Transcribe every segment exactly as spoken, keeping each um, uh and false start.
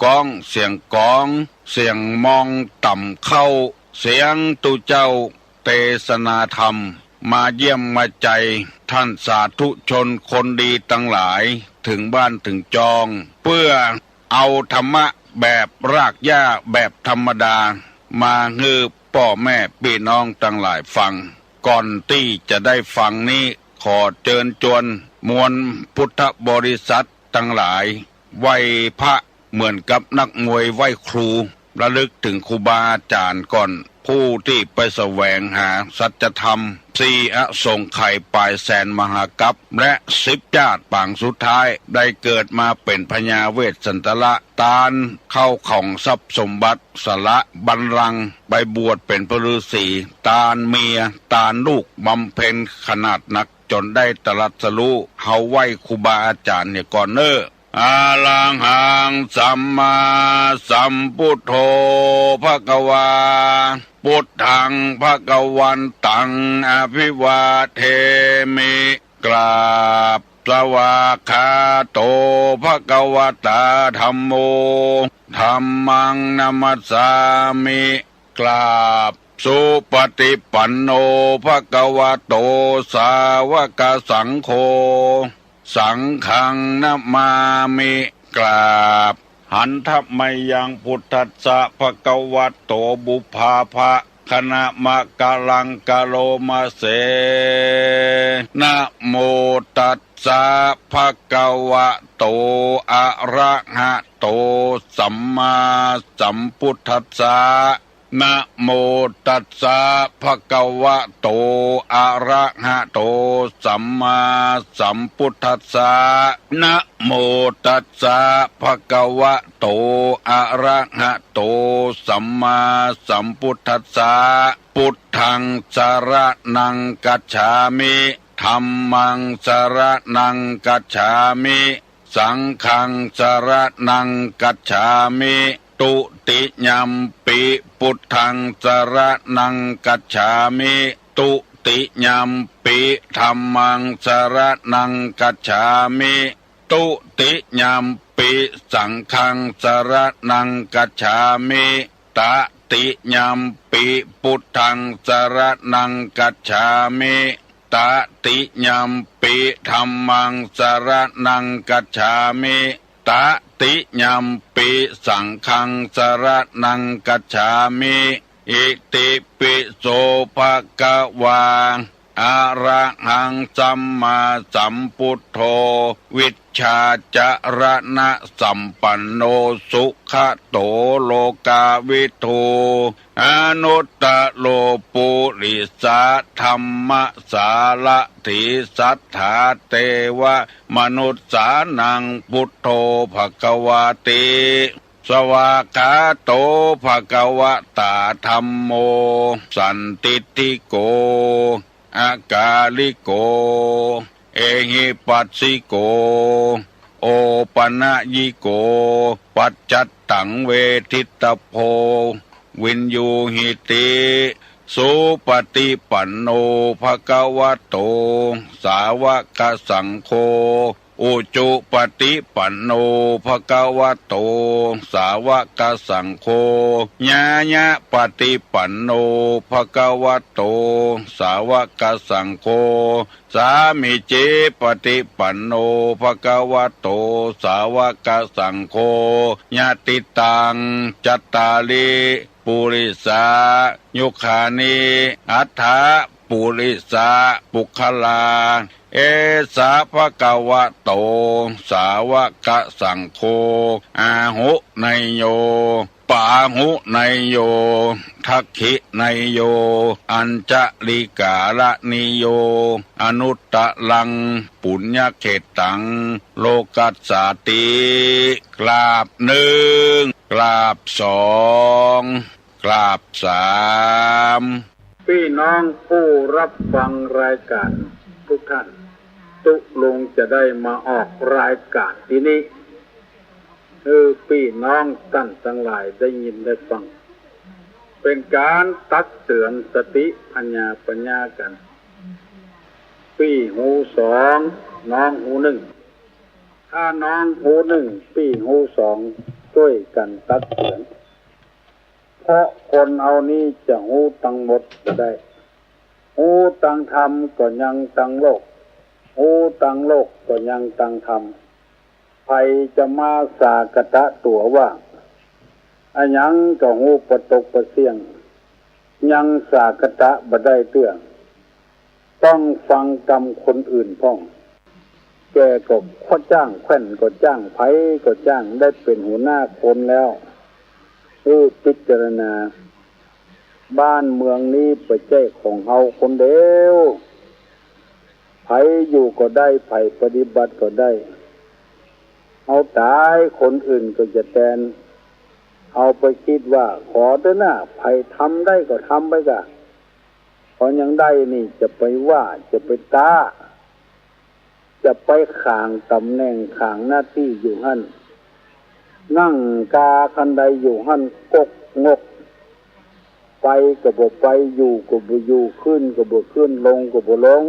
ก๊อง เสียงก๋อง เสียงมองต่ำเข้า เสียงตุ๊เจ้าเตสนาธรรม มาเยี่ยมมาใจ๋ท่านสาธุชนคนดีตังหลาย เถิงบ้านเถิงจอง เปื้อเอาธรรมะแบบรากหญ้าแบบธรรมดา มาหื้อป้อแม่ปี้น้องตังหลายฟัง ก่อนตี้จะได้ฟังนี้ ขอเจิญจวนมวลพุทธบริษัทตังหลาย ไหว้พระเหมือนกับนักมวยไหว้ครู ระลึกเถิงครูบาอาจ๋ารย์ก่อน ผู้ตี้ไปแสวงหาสัจธรรม สี่อสงไขยปายแสนมหากัป และสิบจาติปางสุดท้าย ได้เกิดมาเป๋นพญาเวสสันตละ ตานเข้าของทรัพย์สมบัติ สละบัลลังก์ ไปบวชเป๋นพระฤๅษี ตานเมีย ตานลูก บำเพ็ญขนาดนัก จ๋นได้ตรัสรู้ เฮาไหว้ครูบาอาจ๋ารย์เหียก่อนเน่อ อะระหัง สัมมาสัมพุทโธ ภะคะวา พุทธัง ภะคะวันตัง อะภิวาเทมิ กราบ สวากขาโต ภะคะวะตา ธัมโม ธัมมัง นะมัสสามิ กราบ สุปฏิปันโน ภะคะวะโต สาวกสังโฆ สังฆัง นะมามิ กราบ หันทะมะยัง พุทธัสสะ ภะคะวะโต ปุพพาภะคะนะมะกะลังกะโลมะเส นะโมตัสสะ ภะคะวะโต อะระหะโต สัมมาสัมพุทธัสสะ นะโมตัสสะ ภะคะวะโต อะระหะโต สัมมาสัมพุทธัสสะ นะโมตัสสะ ภะคะวะโต อะระหะโต สัมมาสัมพุทธัสสะ พุทธัง สะระณัง กัจฉามิ ธัมมัง สะระณัง กัจฉามิ สังฆัง สะระณัง กัจฉามิ ตุติยัมปิ พุทธัง สะระณัง กัจฉามิ ตุติยัมปิ ธัมมัง สะระณัง กัจฉามิ ตุติยัมปิ สังฆัง สะระณัง กัจฉามิ ตะติยัมปิ พุทธัง สะระณัง กัจฉามิ ตะติยัมปิ ธัมมัง สะระณัง กัจฉามิ ตะติยัมปิ สังฆัง สะระณัง กัจฉามิ อิติปิโส ภะคะวา อะระหัง สัมมาสัมพุทโธ วิชชาจะระณะสัมปันโน สุขะโต โลกาวิทู อนุตตะโร ปุริสะธัมมะสารถี สัตถาเตวะมนุสสานัง พุทโธ ภะคะวาติ สวากขาโต ภะคะวะตา ธัมโม สันทิฏฐิโก อะกาลิโก เอหิปัสสิโก โอปะนะยิโก ปัจจัตตัง เวทิตตะโพ วินยูหิติ สุปฏิปันโน ภะคะวะโต สาวะกะสังโฆ อุจุปฏิปันโน ภะคะวะโต สาวะกะสังโฆ ญาญะปฏิปันโน ภะคะวะโต สาวะกะสังโฆ สามีจิปฏิปันโน ภะคะวะโต สาวะกะสังโฆ ยะติตัง จัตตาริ ปุริสายุคานิ อัฏฐะ ปุริสะปุคคลา เอสะ ภะคะวะโต สาวะกะสังโฆ อาหุเนยโย ปาหุเนยโย ทักขิเนยโย อัญชะลีกาละนิโย อนุตตะรัง ปุญญะเขตตัง โลกัสสาติ กราบหนึ่ง กราบสอง กราบสาม ปี้น้องผู้ฮับฟังรายก๋านกู้ต้าน ตุ๊ลุงจะได้มาออกรายก๋านตี้นี้ หื้อปี้น้องต้านตังหลายได้ยินได้ฟัง เป๋นก๋านตักเตื๋อนสติปัญญาปัญญากั๋น ปี้หูสอง น้องหูนึ่ง ถ้าน้องหูนึ่ง ปี้หูสอง จ้วยกั๋นตักเตือน เพราะคนเฮานี้จะฮู้ตังหมดบ่ได้ ฮู้ตังธรรมก็ยังตังโลก ฮู้ตังโลกก็ยังตังธรรม ใผจะมาสากตะตั๋วว่า อะหยังก็ฮู้ปะตกปะเสี้ยง ยังสากตะบ่ได้เตื้อ ต้องฟังกำคนอื่นพ่อง แก่ก็ข้อจ้าง แคว่นก็จ้าง ใผก็จ้าง ได้เป๋นหัวหน้าคนแล้ว ฮู้พิจารณา บ้านเมืองนี้บ่ใจ้ของเฮาคนเดียว ใผอยู่ก็ได้ ใผปฏิบัติก็ได้ เฮาต๋ายคนอื่นก็จะแตน เฮาไปกึ๊ดว่า ขอเต๊อะนะ ใผทำได้ก็ทำไปก่า พอยังได้นี่จะไปว่า จะไปต๊า จะไปขางต๋ำแหน่งขางหน้าตี้อยู่หั้น นั่งกาคันไดอยู่หั้น ก๊กงก ไปก็บ่ไป อยู่ก็บ่อยู่ ขึ้นก็บ่ขึ้น ลงก็บ่ลง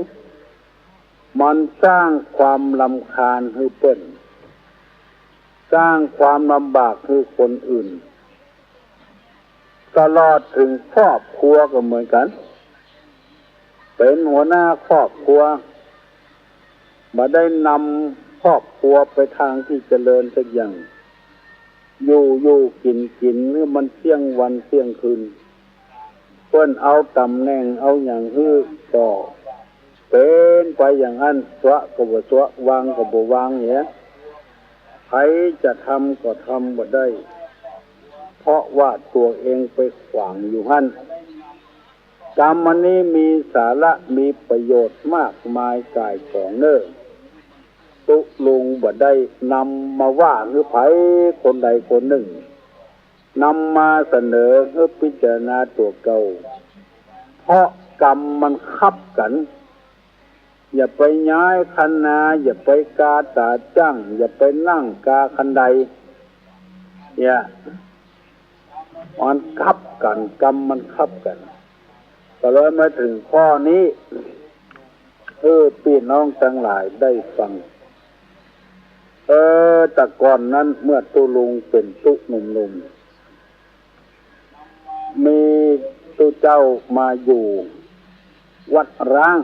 มันสร้างความรำคาญหื้อเปิ้น สร้างความลำบากหื้อคนอื่น ตลอดเถิงครอบครัวก็เหมือนกั๋น เป๋นหัวหน้าครอบครัว บ่ได้นำครอบครัวไปตางตี้เจริญสักอย่าง อยู่ๆ กิ๋นๆ หื้อมันเสี้ยงวันเสี้ยงคืน เปิ้นเอาต๋ำแหน่งเอาหยังหื้อก็เป๋นไปอย่างอั้น ซัวะก็บ่ซัวะ วางก็บ่วางเหีย ใผจะทำก็ทำบ่ได้ เพราะว่าตั๋วเองไปขวางอยู่หั้น กำอันนี้มีสาระ มีประโยชน์มากมายก่ายก๋องเน่อ ตุ๊ลุงบ่ได้นำมาว่าหื้อใผคนใดคนนึ่ง นำมาเสนอหื้อพิจารณาตั๋วเก่า เพราะกำมันคับกั๋น อย่าไปย้ายคันนา อย่าไปกาต๋าจั้ง อย่าไปนั่งกาคันได เนี่ย มันคับกั๋น กำมันคับกั๋น ก็เลยมาเถิงข้อนี้ หื้อปี้น้องตังหลายได้ฟัง เออ แต่ก่อนนั้นเมื่อตุ๊ลุงเป๋นตุ๊หนุ่มๆ มีตุ๊เจ้ามาอยู่วัดร้าง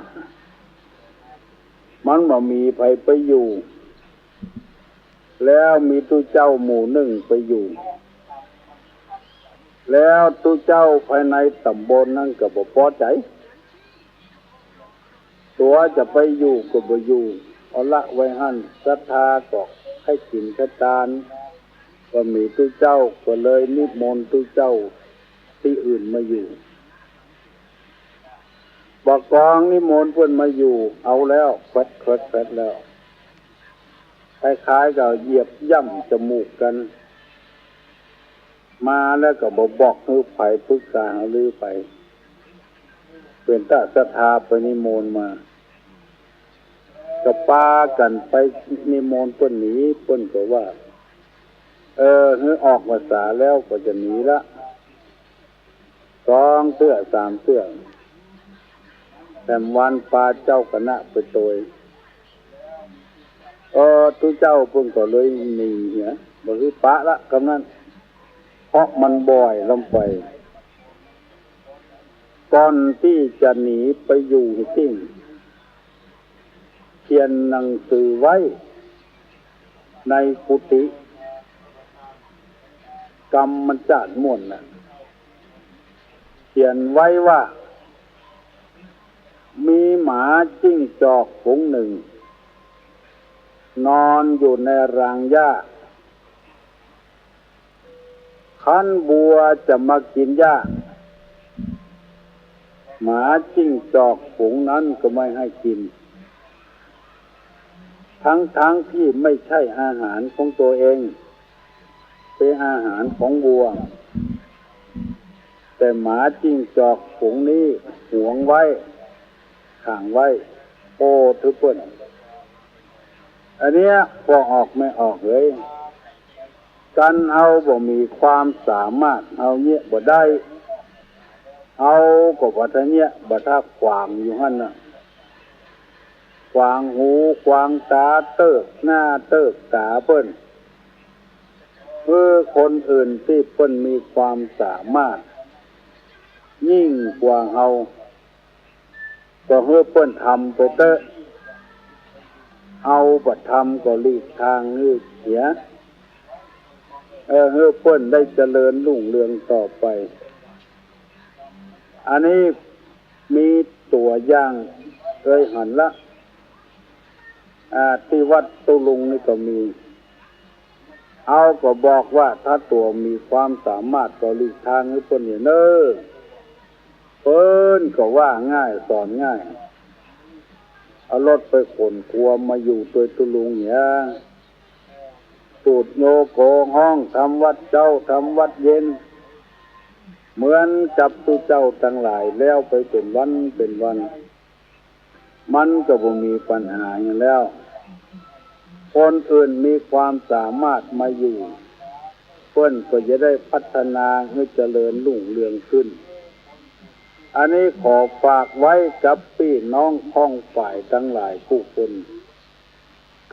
มันบ่มีใผไปอยู่ แล้วมีตุ๊เจ้าหมู่นึ่งไปอยู่ แล้วตุ๊เจ้าภายในต๋ำบลนั้นก็บ่ปอใจ๋ ตั๋วจะไปอยู่ก็บ่อยู่ เอาละไว้หั้น ศรัทธาก็ใค่กิ๋นใค่ตาน บ่มีตุ๊เจ้า ก็เลยนิมนต์ตุ๊เจ้าตี้อื่นมาอยู่ บ่ากองนิมนต์เปิ้นมาอยู่ เอาแล้ว แคว็ดๆๆ แล้ว คล้ายๆ กับเหยียบย่ำจมูกกั๋น มาแล้วก็บ่บอกหื้อใผ ปรึกษาหารือใผ เป๋นตาศรัทธาไปนิมนต์มา ก็ปากั๋นไปนิมนต์เปิ้นหนี เปิ้นก็ว่า เออ หื้อออกพรรษาแล้วก็จะหนีละ สองเตื้อสามเตื้อ แถมวานปาเจ้าคณะไปโตย เออ ตุ๊เจ้าเปิ้นก็เลยหนีเหีย บ่หื้อปะละกำนั้น เพราะมันบ่อยลำไป ก่อนตี้จะหนีไปอยู่ตี้ เขียนหนังสือไว้ในกุฏิ กำมันจาดม่วนน่ะ เขียนไว้ว่า มีหมาจิ้งจอกฝูงนึ่ง นอนอยู่ในรางหญ้า คันวัวจะมากิ๋นหญ้า หมาจิ้งจอกฝูงนั้นก็ไม่ให้กิ๋น ทั้งๆ ตี้ไม่ใจ้อาหารของตั๋วเอง เป๋นอาหารของวัว แต่หมาจิ้งจอกฝูงนี้หวงไว้ ขังไว้ โอ้ ถือเปิ้น อันเนี้ย ปอออกแม่ออกเหย กั๋นเฮาบ่มีความสามารถ เฮาเยียะบ่ได้ เฮาก็บ่ทะเยียะ บ่ทะขวางอยู่หั้นน่ะ ขวางหูขวางต๋า เติ๊กหน้าเติ๊กต๋าเปิ้น หื้อคนอื่นตี้เปิ้นมีความสามารถยิ่งกว่าเฮา ก็หื้อเปิ้นทำไปเต๊อะ เฮาบ่ทำก็หลีกตางหื้อเหีย เออ หื้อเปิ้นได้เจริญรุ่งเรืองต่อไป อันนี้มีตั๋วอย่างเกยหันละ อ่า ตี้วัดตุ๊ลุงนี่ก็มี เฮาก็บอกว่าถ้าตั๋วมีความสามารถก็หลีกตางหื้อเปิ้นเหียเน่อ เปิ้นก็ว่าง่ายสอนง่าย เอารถไปขนครัวมาอยู่ตวยตุ๊ลุงเหีย ตูดโยโกฮ้องทำวัตรเจ๊าทำวัตรเย็น เหมือนกับตุ๊เจ้าตังหลายแล้วไปเป๋นวันเป๋นวัน มันก็บ่มีปัญหาหยังแล้ว คนอื่นมีความสามารถมาอยู่ เปิ้นก็จะได้พัฒนาหื้อเจริญรุ่งเรืองขึ้น อันนี้ขอฝากไว้กับปี้น้องข้องฝ่ายตังหลายกู้คน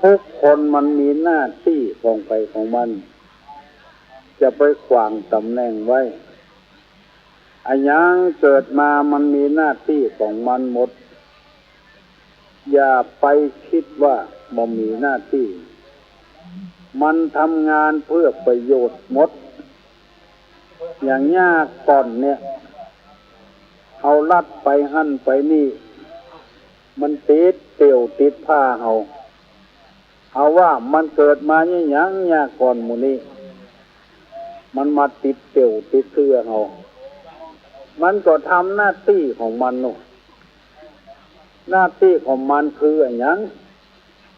ทุกคนมันมีหน้าตี้ของใผของมัน จะไปขวางต๋ำแหน่งไว้ อะหยังเกิดมามันมีหน้าตี้ของมันหมด อย่าไปกึ๊ดว่าบ่มีหน้าตี้ มันทำงานเปื้อประโยชน์หมด อย่างเยียะก่อนเนี่ย เฮาลัดไปหั้นไปนี่ มันติดเตี่ยวติดผ้าเฮา เฮาว่ามันเกิดมาเยียะหยังเยียะก่อนหมู่นี้ มันมาติดเตี่ยวติดเสื้อเฮา มันก็ทำหน้าตี้ของมันโน่น หน้าตี้ของมันคืออะหยัง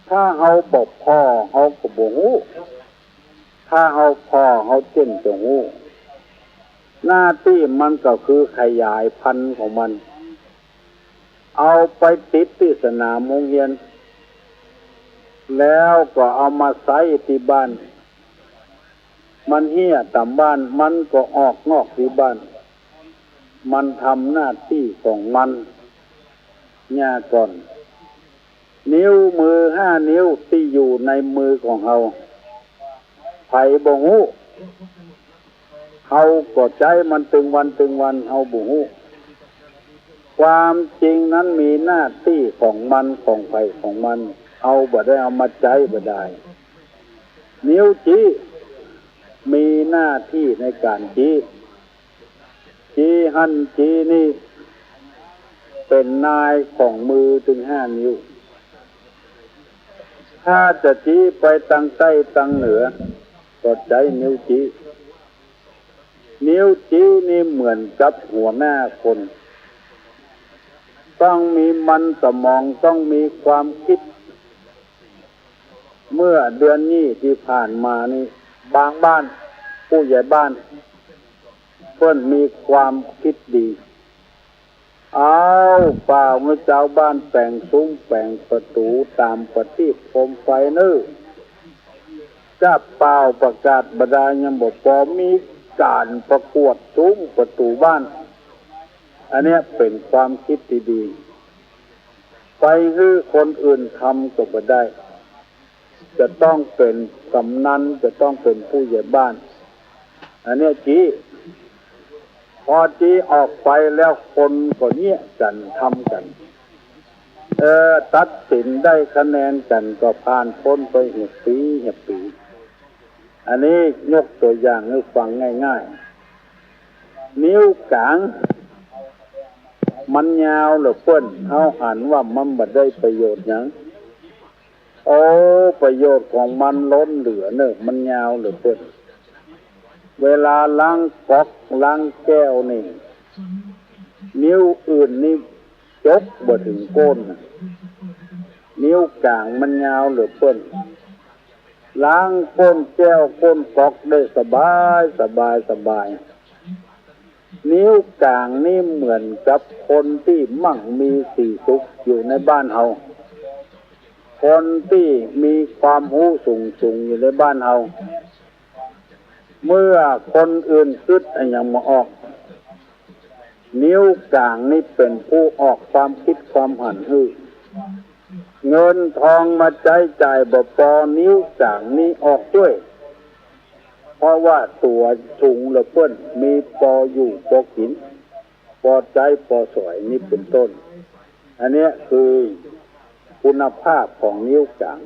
ถ้าเฮาบ่ผ่อเฮาก็บ่ฮู้ ถ้าเฮาผ่อเฮาเจ้นจะฮู้ หน้าตี้มันก็คือขยายพันธุ์ของมัน เอาไปติดตี้สนามโฮงเฮียน แล้วก็เอามาใจ๊ตี้บ้าน มันเฮี้ยต๋ามบ้าน มันก็ออกนอกตี้บ้าน มันทำหน้าตี้ของมัน เยียะก่อน นิ้วมือห้านิ้วตี้อยู่ในมือของเฮา ใผบ่ฮู้ เฮาก็ใจ๊มันตึงวันตึงวัน เฮาบ่ฮู้ ความจริงนั้นมีหน้าตี้ของมัน ของใผของมัน เฮาบ่ได้เอามาใจ๊บ่ดาย นิ้วจี๊มีหน้าตี้ในก๋านจี๊ จี๊หั้นจี๊นี่ เป๋นนายของมือตึงห้านิ้ว ถ้าจะจี๊ไปตางใต้ตางเหนือ ก็ใจ๊นิ้วจี๊ นิ้วจี๊นี่เหมือนกับหัวหน้าคน ต้องมีมันสมอง ต้องมีความกึ๊ด เมื่อเดือนนี้ตี้ผ่านมานี่ บางบ้าน ผู้ใหญ่บ้าน เปิ้นมีความกึ๊ดดี เอาเป่าหื้อจาวบ้านแป๋งซุ้มแป๋งประตู๋ต๋ามประทีปโคมไฟเน่อ จะเป่าประกาศบ่ดายยังบ่ปอ มีก๋านประกวดซุ้มประตู๋บ้าน อันเนี้ยเป๋นความกึ๊ดตี้ดี ไปหื้อคนอื่นทำก็บ่ได้ จะต้องเป๋นกำนัน จะต้องเป๋นผู้ใหญ่บ้าน อันเนี้ยจี๊ พอจี๊ออกไปแล้วคนก็เยียะกั๋นทำกั๋น เออ ตัดสินได้คะแนนกั๋นก็ผ่านป๊นไปเหียปี๋ เหียปี๋ อันนี้ยกตั๋วอย่างหื้อฟังง่ายๆ นิ้วก๋างมันยาวเหลือเปิ้น เฮาหันว่ามันบ่ได้ประโยชน์หยัง โอ้ ประโยชน์ของมันล้นเหลือเน่อ มันยาวเหลือเปิ้น เวลาล้างก๊อกล้างแก้วนี่ นิ้วอื่นนี่จกบ่เถิงก้น นิ้วก๋างมันยาวเหลือเปิ้น ล้างก้นแก้วก้นก๊อกได้สบาย สบาย สบาย นิ้วก๋างนี่เหมือนกับคนตี้มั่งมีสีสุขอยู่ในบ้านเฮา คนตี้มีความฮู้สูงๆ อยู่ในบ้านเฮา เมื่อคนอื่นกึ๊ดอะหยังบ่ออก นิ้วก๋างนี่เป๋นผู้ออกความกึ๊ดความหันหื้อ เงินทองมาใจ๊จ่ายบ่ปอ นิ้วก๋างนี่ออกจ้วย เพราะว่าตั๋วสูงละเปิ้น มีปออยู่ปอกิ๋น ปอใจ๊ปอสอยนี่เป๋นต้น อันเนี้ยคือคุณภาพของนิ้วก๋าง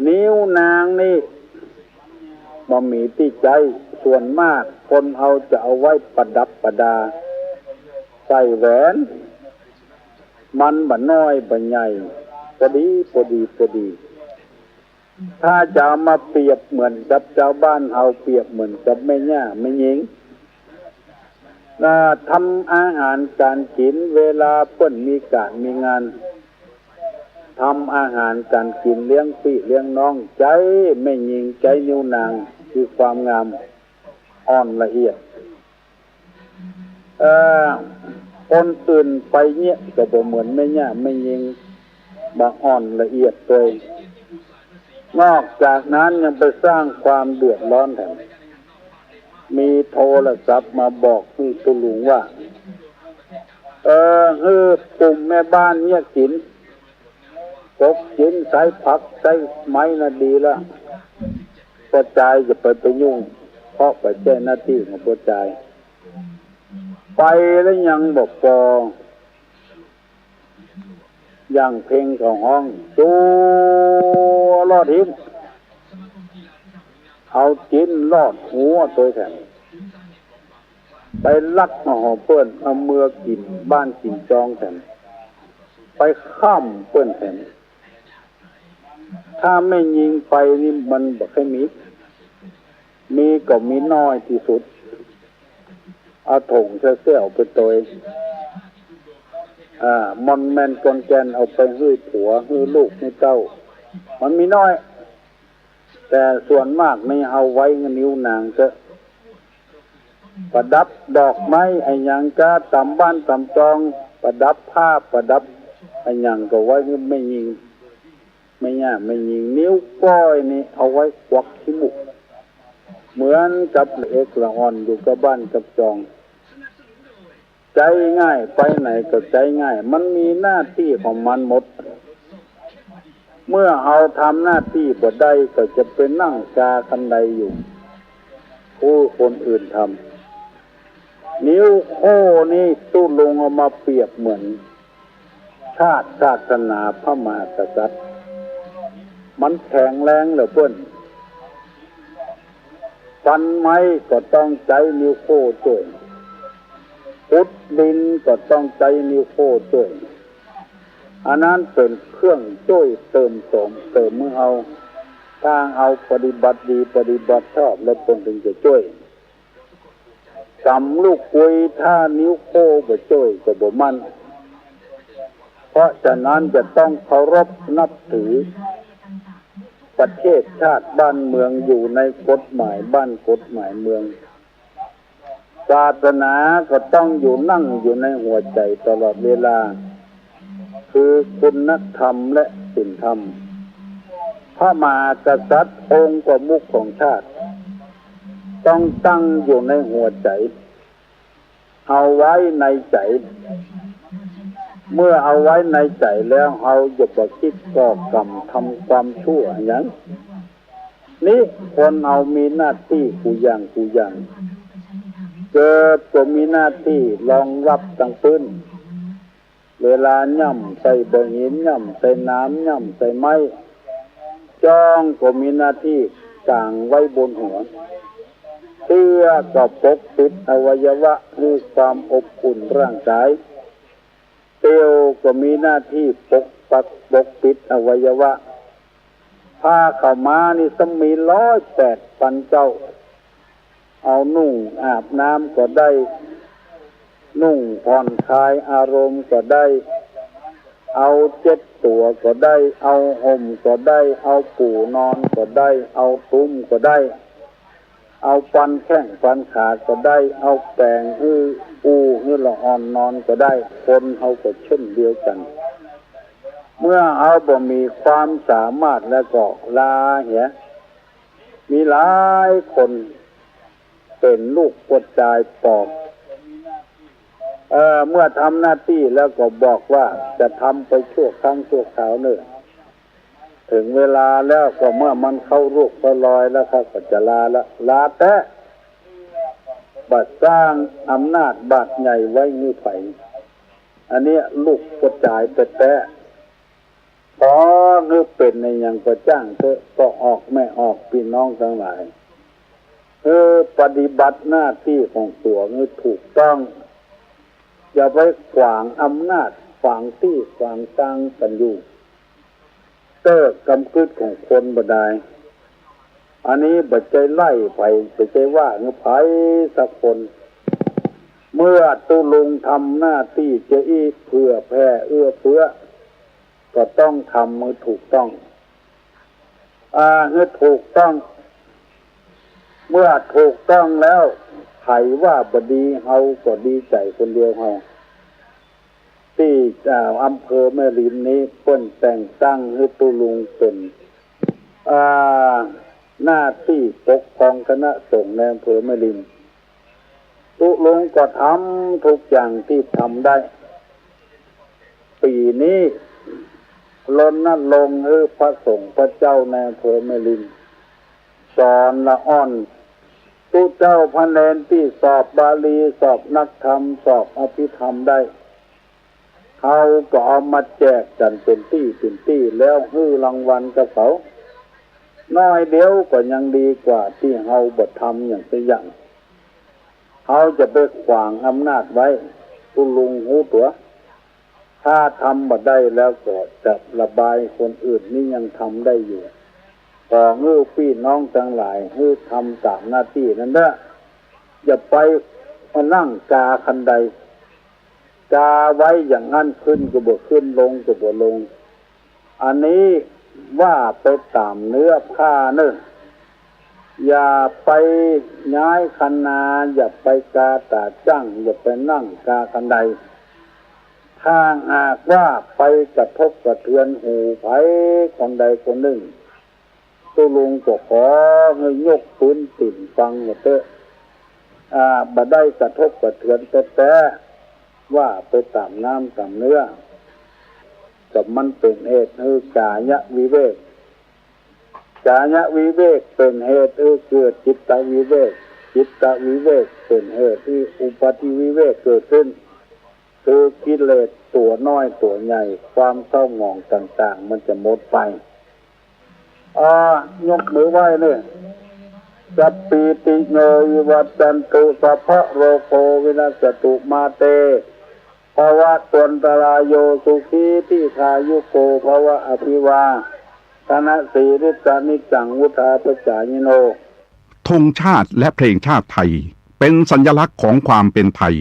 นิ้วนางนี่บ่มีตี้ใจ๊ ส่วนมากคนเฮาจะเอาไว้ประดับประดา ใส่แหวน มันบ่น้อยบ่ใหญ่ ปอดีปอดีปอดี ถ้าจะเอามาเปรียบเหมือนกับจาวบ้านเฮา เปรียบเหมือนกับแม่ย่าแม่ญิง อ่า ทำอาหารก๋านกิ๋น เวลาเปิ้นมีก๋านมีงาน ทำอาหารก๋านกิ๋น เลี้ยงปี้เลี้ยงน้อง ใจ๊แม่ญิง ใจ๊นิ้วนาง คือความงามอ่อนละเอียด เอ่อ คนอื่นไปเยียะก็บ่เหมือนแม่ย่าแม่ญิง บ่อ่อนละเอียดตวย นอกจากนั้นยังไปสร้างความเดือดร้อนแถม มีโทรศัพท์มาบอกหื้อตุ๊ลุงว่า เออ หื้อปุ่มแม่บ้านเยียะกิ๋น กกกิ๋น ใจ๊ผักใจ๊ไม้น่ะดีละ ป้อจายจะไป ไปยุ่ง เพราะบ่ใจ้หน้าตี้ของป้อจาย ไปแล้วยังบ่ปอ อย่างเพลงเขาฮ้อง จั่วลอดหิ้น เอาจิ๊นลอดหัวตวยแถม ไปลักมาหอเปิ้น เอาเมือกิ๋นบ้านกิ๋นจองแถม ไปค้ำเปิ้นแถม ถ้าแม่ญิงไปนี่มันบ่ค่อยมี มีก็มีน้อยตี้สุด เอาถงเสี้ยวๆ ไปตวย อ่า ม่อนแม่นกอนแก่น เอาไปหื้อผัว หื้อลูก หื้อเต้า มันมีน้อย แต่ส่วนมากนี่เอาไว้ในนิ้วนางเต๊อะ ประดับดอกไม้อะหยังกาต๋ามบ้านต๋ามจอง ประดับผ้าประดับอะหยังก็ไว้หื้อแม่ญิง แม่ย่าแม่ญิง นิ้วก้อยนี่เอาไว้กวักขี้มูก เหมือนกับละเอกละอ่อนอยู่กับบ้านกับจอง ใจ๊ง่าย ไปไหนก็ใจ๊ง่าย มันมีหน้าตี้ของมันหมด เมื่อเฮาทำหน้าตี้บ่ได้ก็จะไปนั่งกาคันไดอยู่ อู้คนอื่นทำ นิ้วโป้งนี่ตุ๊ลุงเอามาเปรียบเหมือนชาติศาสนาพระมหากษัตริย์ มันแข็งแรงเหลือเปิ้น ฟันไม้ก็ต้องใจ๊นิ้วโป้งจ้วย ขุดดินก็ต้องใจ๊นิ้วโป้งจ้วย อันนั้นเป๋นเครื่องจ้วยเติมสม เติมหื้อเฮา ถ้าเฮาปฏิบัติดีปฏิบัติชอบแล้วเปิ้นถึงจะจ้วย ก๋ำลูกกุย ถ้านิ้วโป้งบ่จ้วยก็บ่มั่น เพราะฉะนั้นจะต้องเคารพนับถือ ประเทศชาติบ้านเมืองอยู่ในกฎหมายบ้านกฎหมายเมือง ศาสนาก็ต้องอยู่ นั่งอยู่ในหัวใจ๋ตลอดเวลา คือคุณธรรมและศีลธรรม พระมหากษัตริย์องค์ประมุขของชาติ ต้องตั้งอยู่ในหัวใจ๋ เอาไว้ในใจ๋ เมื่อเอาไว้ในใจ๋แล้ว เฮาจะบ่คิดก่อกรรมทำความชั่วหยัง นี่คนเฮามีหน้าตี้กู้อย่างกู้อย่าง เกิดก็มีหน้าตี้รองรับตังปื้น เวลาย่ำใส่บ่าหิน ย่ำใส่หนาม ย่ำใส่ไม้ จ้องก็มีหน้าตี้ก๋างไว้บนหัว เสื้อก็ปกปิดอวัยวะหื้อความอบอุ่นร่างกาย เตียวก็มีหน้าตี้ปกปักปกปิดอวัยวะ ผ้าขาวม้านี่ซ้ำมีร้อยแปดปันเจ้า เอานุ่งอาบน้ำก็ได้ นุ่งผ่อนคลายอารมณ์ก็ได้ เอาเช็ดตั๋วก็ได้ เอาห่มก็ได้ เอาปู๋นอนก็ได้ เอาตุ้มก็ได้ เอาปันแข้งปันขาก็ได้ เอาแป๋งหื้อปู๋หื้อละอ่อนนอนก็ได้ คนเฮาก็เช่นเดียวกั๋น เมื่อเฮาบ่มีความสามารถแล้วก็ลาเหีย มีหลายคนเป๋นลูกป้อจายปอบ เอ่อ เมื่อทำหน้าตี้แล้วก็บอกว่าจะทำไปชั่วครั้งชั่วคราวเน่อ เถิงเวลาแล้ว ก็เมื่อมันเข้ารูปเข้ารอยแล้ว ข้าก็จะลาละ ลาแต๊ บ่สร้างอำนาจบาดใหญ่ไว้หื้อใผ อันเนี้ยลูกก็จ๋ายแต๊ๆ ขอหื้อเป๋นในหยังก็จ้างเต๊อะ ป้อออกแม่ออก ปี้น้องตังหลาย หื้อปฏิบัติหน้าตี้ของตั๋วหื้อถูกต้อง อย่าไปขวางอำนาจ ขวางตี้ขวางตางกั๋นอยู่ เต๊อะ กำกึ๊ดของคนบ่ดาย อันนี้บ่ใจ้ไล่ใผ บ่ใจ้ว่าหื้อใผสักคน เมื่อตุ๊ลุงทำหน้าตี้จะอี้เผื่อแผ่เอื้อเฟื้อ ก็ต้องทำหื้อถูกต้อง อ่า หื้อถูกต้อง เมื่อถูกต้องแล้ว ใผว่าบ่ดี เฮาก็ดีใจ๋คนเดียวเฮา ตี้ อ่า อำเภอแม่ริมนี้เปิ้นแต่งตั้งหื้อตุ๊ลุงเป๋น อ่า หน้าตี้ปกครองคณะสงฆ์ในอำเภอแม่ริม ตุ๊ลุงก็ทำทุกอย่างตี้ทำได้ ปี๋นี้รณรงค์หื้อพระสงฆ์พระเจ้าในอำเภอแม่ริม สอนละอ่อน ตุ๊เจ้าพระเณรตี้สอบบาลี สอบนักธรรม สอบอภิธรรมได้ เฮาก็เอามาแจกกั๋นเป๋นตี้เป๋นตี้ แล้วหื้อรางวัลกับเขา น้อยเดียวก็ยังดีกว่าตี้เฮาบ่ทำหยังสักอย่าง เฮาจะไปขวางอำนาจไว้ ตุ๊ลุงฮู้ตั๋ว ถ้าทำบ่ได้แล้วก็จะระบายคนอื่นนี่ยังทำได้อยู่ ขอหื้อปี้น้องตังหลายหื้อทำต๋ามหน้าตี้นั้นเต๊อะ อย่าไปมานั่งกาคันได กาไว้อย่างนั้น ขึ้นก็บ่ขึ้น ลงก็บ่ลง อันนี้ว่าไปต๋ามเนื้อผ้าเน่อ อย่าไปย้ายคันนา อย่าไปกาต๋าจั้ง อย่าไปนั่งกาคันได ถ้าหากว่าไปกระทบกระเทือนหูใผคนใดคนนึ่ง ตุ๊ลุงก็ขอหื้อยกปืนติ่มฟังเต๊อะ อ่า บ่ได้กระทบกระเทือนแต๊ๆ ว่าไปต๋ามน้ำต๋ามเนื้อ ก็มันเป๋นเหตุหื้อกายวิเวก กายวิเวกเป๋นเหตุหื้อเกิดจิตวิเวก จิตวิเวกเป๋นเหตุหื้ออุปัฏฐิวิเวกเกิดขึ้น คือกิเลสตั๋วน้อยตั๋วใหญ่ ความเศร้าหมองต่างๆ มันจะหมดไป อ่า ยกมือไหว้เน่อ สัพพีติโยวิวัชชันตุ สัพพะโรโควินัสสตุ มาเต ภวัตวันตรายโย สุขี ทีฆายุโก ภวะ อภิวาทะนะสีลิสสะ นิจจัง วุฑฒาปจายิโน ธงชาติและเพลงชาติไทย เป็นสัญลักษณ์ของความเป็นไทย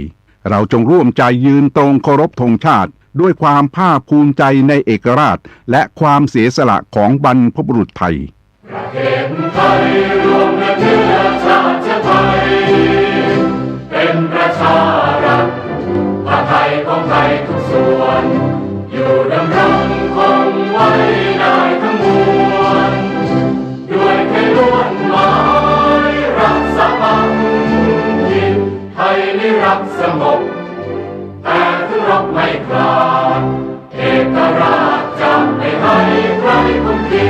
เราจงร่วมใจยืนตรงเคารพธงชาติ ด้วยความภาคภูมิใจในเอกราช และความเสียสละของบรรพบุรุษไทย ประเทศไทยรวมและเชื้อชาติไทย เป็นประชารัฐ ผ้าไทยของไทยทุกส่วน อยู่ดำรงคงไว้ได้ทั้งมวล ด้วยไทยล้วนหมายรักสามัคคี ไทยนิรักสงบ